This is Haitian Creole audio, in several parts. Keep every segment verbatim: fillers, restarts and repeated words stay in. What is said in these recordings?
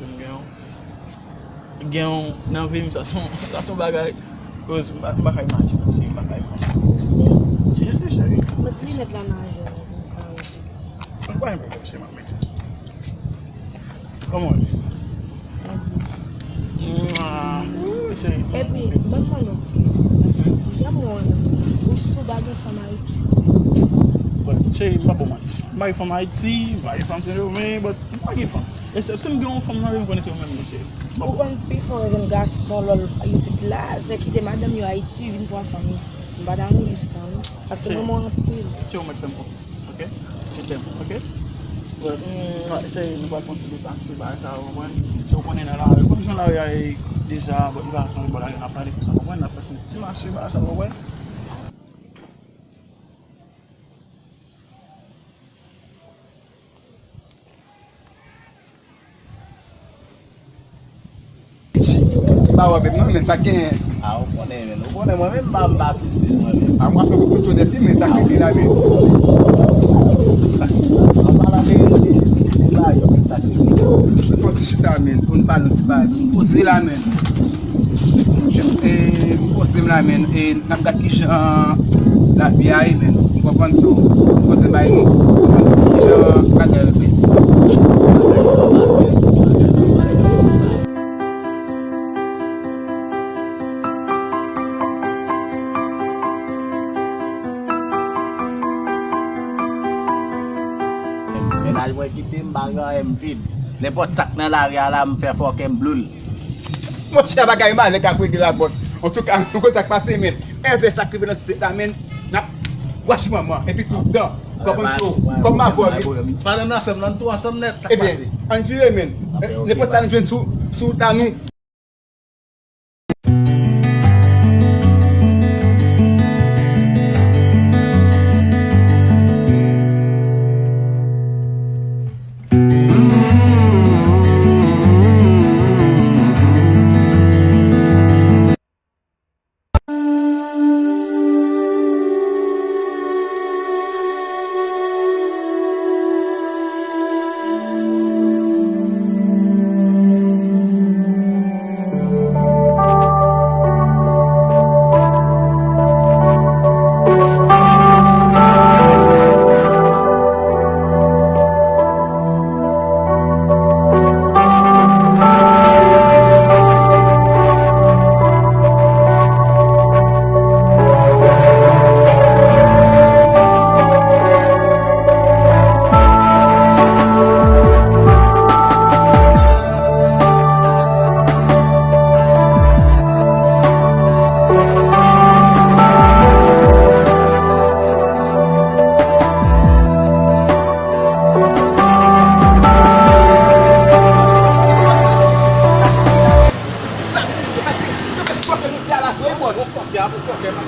Gen yon, gen yon, nan vi m, sa se yon, sa se yon bagay, koz m pa, m pa ka imajine, cheri, m pa ka imajine. Je sais, cheri. Met linèt la nan je w. Mwen pa gen pwoblèm, se m ap mete. Kòman w ye? Mwa. Wi, cheri. Epi, ban m mande w ti bagay. Jan m wè w la, ou sou pa gen fanm Ayiti? Bon, cheri, m pa ba w manti. M pa gen fanm Ayiti, m pa gen fanm Sendomeng, but m pa gen fanm. E si, si m gen yon fanm nan vi m, konnen se ou menm, monchè. Ou konn pifò jèn gason lòl isit la, se kite madanm yo Ayiti, vin pran fanm isit. M pa ta mouri san, non. Paske mwen mwen anpil. Se ou mèt fè m konfyans, oke? Je t'aime, oke? But, mm, se, nou pral fè yon ti depase bagay sa, ou konprann? Se ou konnen nan lari, ou konn jan lari a ye deja, but nou pa konn bò lari, n ap pale konsa, ou konprann? N ap fè yon ti mache bagay sa, ou konprann? Ba wè menm non, men sa k genyen. A, ou konnen, men ou konnen mwen menm, m pa, m pa sou di mwen menm. A, mwen se pou tout jodi, men sa k genyen la, men. An pale de, de, de, de, de, ba yo, men sa k genyen. Fò ti chita, men, pou n pale yon ti bagay. Poze la, men. Jis, e, m poze m la, men, e, n ap gad kijan lavi a ye, men. M konprann sa w poze bay nou. Kijan bagay yo ye. Mennaj mwen kite m, bagay m vid. Nenpòt sa k nan lari a la, m fè fòkè m bloul. Monchè, bagay malè k ap regle la, bòs. Antouka, nou konn sa k pase, men. Èvè sa k rive nan sosyete la, men. N ap wach manman, epi tout dan. Kòm m cho, kòm m avò, men. Madanm nan ansanm, nan tou ansanm nèt, sa k pase? Ebyen, ann vire, men. Nenpòt sa nou jwenn sou, sou wout la, nou.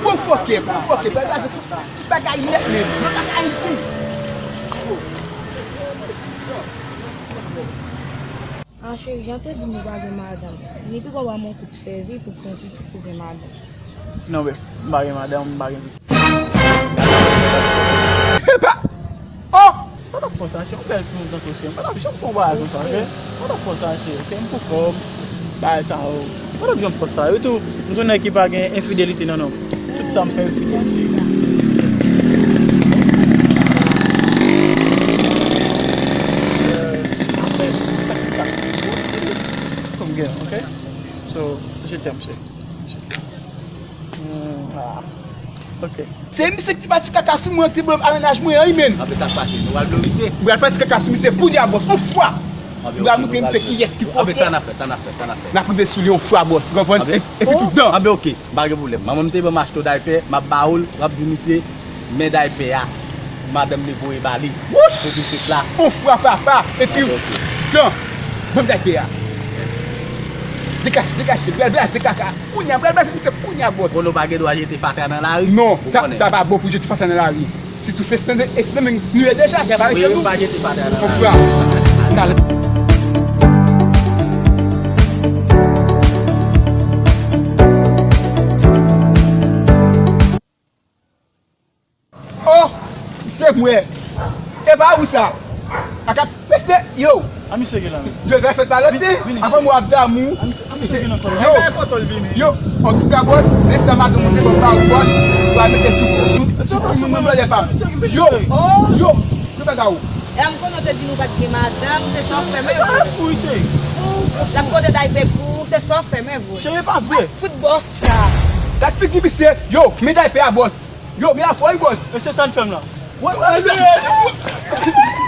Bon fòkè, bon fòkè, bagay tout bagay nèt, men. Bagay nèt. A cheri, jan te di m ou pa gen madanm. Ni piko w pa yon koup sèzi pou pran pitit pou gen madanm. Non, bèf, m pa gen madanm, m pa gen pitit. Epa! Oh! Pa t ap fè sa, cheri, yon bèl timoun tankou w, cheri. Pa t ap janm fè yon bagay konsa, oke? Pa t ap fè sa, cheri, oke? M pou kò m, bagay sa yo. Pa t ap janm fè sa. Yo tou, m tou nèg ki pa gen enfidelite nan non m. Tout sa m fè yo fidèl, cheri. Euh, sa, sa, sa, sa m gen, oke? So, je t'aime, cheri. Je t'aime. Mm, ah. Ok. Se misye ki te pase kaka sou mwen, ki te blow up a mennaj mwen an, wi, men. Anben, sa k pase? Nou pral blow misye? Ou pral pase kaka sou misye kounye a, bòs, yon fwa. Anben, ok, nou pral blow. Ou pral montre misye kiyès ki fòkè. Anben, sa n ap fè, sa n ap fè, sa n ap fè. N ap rive sou li yon fwa, bòs. Ou konprann? Anben, epi, epi tout dan. Anben, ok. M pa gen pwoblèm. Manman m te ban m achte yon daypè, m ap ba ou l, w ap di misye, men daypè a, madanm li voye ba li. Wouch! Pou pitit la. On fwa papa, epi dan. Ban m daypè a. Degaje, degaje, pral blaze kaka. Kounye a, pral blaze misye kounye a, bòs. Konnen w pa gen dwa jete fatra nan lari. Non, sa, sa pa bon pou jete fatra nan lari. Sitou se Sendomeng, e Sendomeng nou ye deja, kè pa rete nou. Wi, wi, pa jete fatra nan lari. On fwa. Talè. Oh, kite m wè. E pa ou sa? Akap, mesye, yo. A misye gen la. Yo, zafè pa lòt, vini, vini, avan mwen ap damou. A misye, a misye gen nan kòl. Yo, yo, antouka, bòs, men sa madanm ou te ban pa ou, bòs, ou va mete sou, sou, sou, sou, sou, mwen, mwen, pa. Yo, yo, yo, bagay ou. E m konnen w te di nou pa t gen madanm, se sa w fè, men. Fou, cheri. L ap pote daype pou ou, se sa w fè, men vre. Cheri, e pa vre. Fout bòs sa. Gad figi misye, yo, men daype a bòs. Yo, men a fò, wi, bòs. E se sa n fè m la. Wè, wè, wè.